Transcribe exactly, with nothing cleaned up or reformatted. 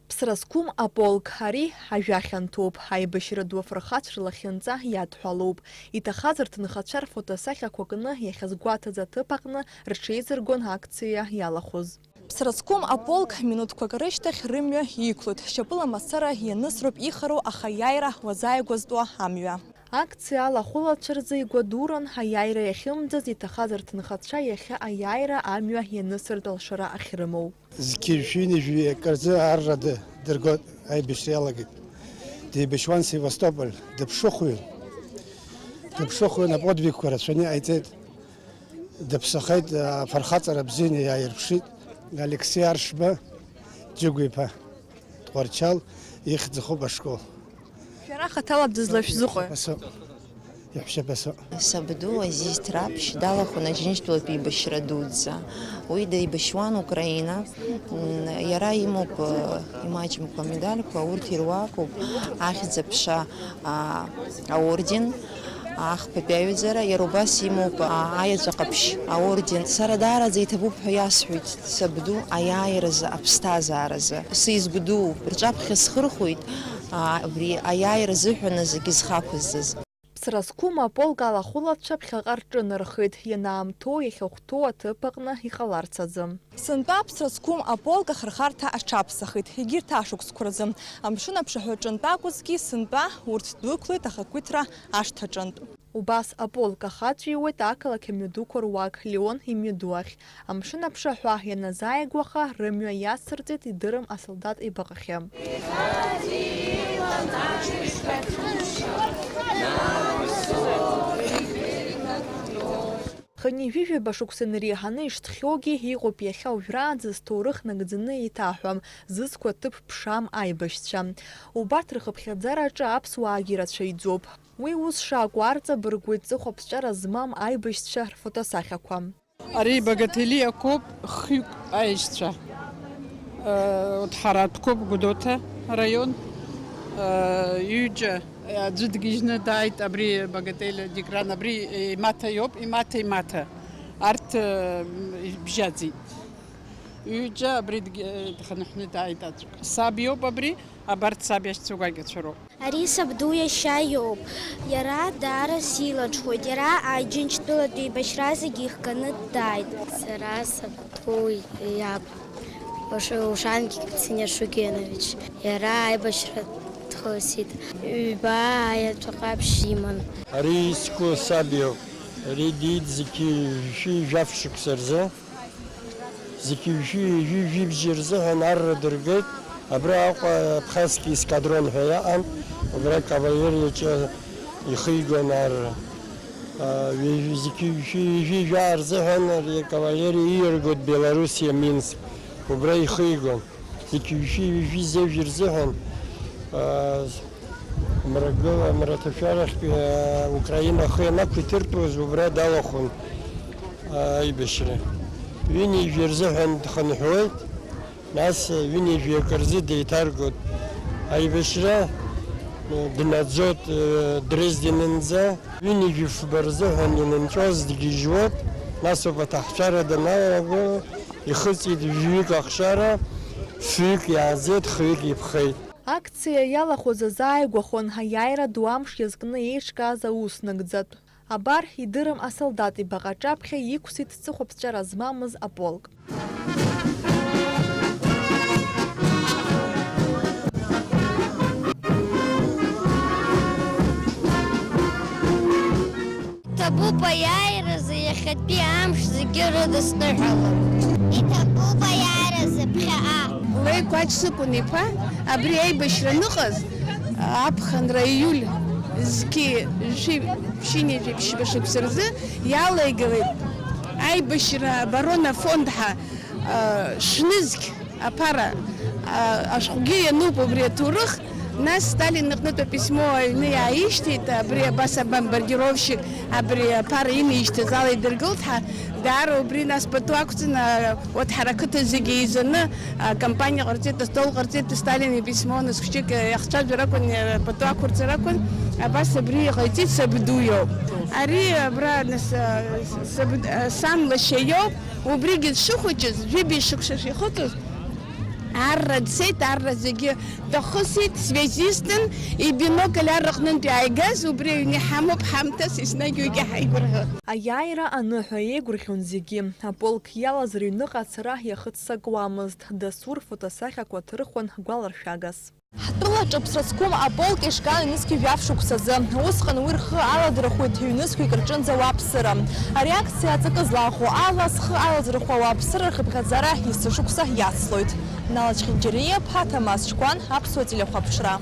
Ԥсра зқәым аполк, ари ажәа хьанҭоуп, аибашьра ду афырхацәа рлахьынҵа иадҳәалоуп. Иҭахаз рҭынхацәа рфотосахьақәа кны, иахьазгәаҭаз аҭыԥ аҟны рҽеизыргон акциа иалахәыз. Ԥсра зқәым аполк минуҭқәак рышьҭахь рымҩа иқәлоит, шьапыла мацара ианысроуп ихароу ахаиааира уазааигәазтәу амҩа. Акциа алахәылацәа рзы игәадуран аиааира иахьымӡаз, иҭахаз рҭынхацәа иахьа аиааира амҩа ианысыртә алшара ахьрымоу. Зқьи жәшәи ҩынҩажәи акы рзы арра ды-, дыргоит, аибашьра иалагеит. Деибашьуан Севастополь, дыԥшыхәҩын. Дыԥшыхәҩын, аподвигқәа рацәаны иҟаиҵеит. Дыԥсахеит, афырхаҵара бзианы иааирԥшит Алексеи Аршба Џьыгә-иԥа, Тҟәарчал ихьӡ ахуп ашкол. Шәара хаҭала дызлашәзыҟои? Иаҳәшьаԥа соуп. Сабду Азиз Ҭраԥшь далахәын Аџьынџьтәылатә еибашьра дуӡӡа. Уи деибашьуан Украина. М, иара имоуп, э, имаҷымкәа амедальқәа, урҭ ируакуп, Ахьӡ-аԥша, а, аорден, Ахԥатәи аҩаӡара, иара убас имоуп, а, Аеҵәа ҟаԥшь аорден. Сара даараӡа иҭабуп ҳәа иасҳәоит сабду аиааиразы, аԥсҭазааразы. Сизгәдууп, рҿаԥхьа схырхәоит, а, абри аиааира азыҳәан зегьы зхақәызҵаз. Ԥсра зқәым аполк алахәылацәа ԥхьаҟа рҿынархеит, ианаамҭоу иахьахәҭоу аҭыԥ аҟны иҟаларц азы. Сынтәа Ԥсра зқәым аполк ахырхарҭа аҽаԥсахит, егьырҭ ашықәсқәа рзы. Амшын аԥшаҳәаҿынтә акәызҭгьы, сынтәа урҭ дәықәлеит ахақәиҭра ашҭаҿынтә. Убас аполк ахаҵәиуеит ақалақь амҩадуқәа руак, Леон имҩаду ахь. Амшын аԥшаҳәа ианазааигәаха, рымҩа иацырҵеит идырым асолдаҭ ибаҟахьы. Хынҩажәижәаба шықәса инареиҳаны ишҭхьоугьы, иҟоуп иахьа уажәраанӡа зҭоурых нагӡаны еиҭаҳәам, зызқәа ҭыԥ ԥшам аибашьцәа. Убарҭ рхыԥхьаӡараҿы аԥсуаагьы рацәаҩӡоуп. Уи ус шакәу арҵабыргуеит ҵыхәаԥҵәара змам аибашьцәа рфотосахьақәа. Ари Багатели акоуп, хҩык аишьцәа. Э, Оҭҳараҭ қәоуп, Гәдоуҭа раион. Э, ҩыџьа аӡәы дгьежьны дааит, абри Багатели Дикран, абри имаҭа иоуп, имаҭа, имаҭа. Арҭ, э, ибжьаӡит. Ҩыџьа абри дгь-, дхынҳәны дааит аӡәк. Саб иоуп абри, абарҭ саб иашьцәа гәакьацәа роуп. Ари сабду иашьа иоуп. Иара даара силаҽхәоит. Иара Аџьынџьтәылатә еибашьра зегьы ихганы дааит. Сара сабду иаб, Уш-, Ушангик Пциниа Шугенович. Иара аибашьра дхысит. Ҩба аеҵәа ҟаԥшь иман. Ари иску саб иоуп. Ари диит зқьи жәшәи жәаф шықәса рзы. Зқьи жәшәи ҩажәи жәибжьи рзыҳәан арра дыргеит, абра Аҟәа Абхазский эскадрон ҳәа иаҟан, убра кавалериаҿы ихигон арра. А, ҩажәи, зқьи жәшәи ҩажәи жәаа рзыҳәан ари акавалериа ииаргоит Белоруссиа, Минск, убра ихигон. Зқьи жәшәи ҩажәи зежә рзыҳәан, а, Мрагыла, мраҭашәарахьтәи, а, Украина ахы ианақәиҭыртәуаз убра далахәын, а, аибашьра. Ҩынҩажәи рзыҳәан дхынҳәуеит, нас ҩынҩажәи акы рзы деиҭаргоит. Аибашьра, э, днаӡоит, э, Дрезденынӡа. Ҩынҩажәи фба рзыҳәан инынҵәоз дгьежьуеит, нас ауп аҭаҳцәара даналаго, ихыҵит жәаҩык ахшара, фҩык иааӡеит, хҩык иԥхеит. Акциа иалахәыз азааигәахон аиааира ду амш иазкны еиҿкааз аус нагӡатә. Абар, идырым асолдаҭ ибаҟа аҿаԥхьа иқәсит ҵыхәаԥҵәара змамыз аполк. Иҭабуп аиааиразы иахьатәи амш зегьы рыдысныҳәалап. Иҭабуп аиааиразы ԥхьаҟа. Леи Кәач Сыкәын-иԥа абри аибашьра аныҟаз, аԥхынра ииуль зқьи жәшәи ԥшьынҩажәи ԥшьба шықәса рзы иалеигалеит аибашьра оборона фонд ҳәа, а, шәнызқь. Аԥара, а, ашәҟәгьы иануп убри аҭоурых, нас Сталин иҟнытә аписьмо аҩны иааишьҭит, абри абас абомбардировщик, абри аԥара инеишьҭыз ала идыргылт ҳәа, даара убри нас пату ақәҵаны, а, урҭ ҳара ақыҭа зегьы еизаны, а, кампаниа ҟарҵеит, астол ҟарҵеит, Сталин иписьмо, нас хәыҷык, а, иахцәажәар акәын, а, пату ақәырҵар акәын, абас абри иҟаиҵеит сабду иоуп. Ари абра, нас, а, сабд-, а, сан лашьа иоуп. Убригьы дшыхәыҷыз, жәибжь шықәса шихыҵыз, Арра дцеит, арра зегьы дахысит, связистын, ибинокль арраҟнынтәи ааигаз, убри аҩны иҳамоуп ҳамҭас, еснагь уигьы ҳаигәырӷьоит. Аиааира аныҳәа еигәырӷьон зегьы. Аполк иалаз рыҩныҟа ацара иахыццакуамызт. Дасу рфотосахьақәа ҭырхуан гәаларшәагас. Ҳтәылаҿы ԥсра зқәым аполк Ешкал ҩнызқьи жәаф шықәсазы. Усҟан уи рхы аладырхәит ҩнызқьҩык рҿынӡа ауааԥсыра. Ари акциа аҵакы злаӷәӷәо ала, зхы алазырхәуа ауааԥсыра рхыԥхьаӡара есышықәса иацлоит. Нала Чхинџьариа, Ԥаҭа Масчкәан, Аԥсуа телехәаԥшра.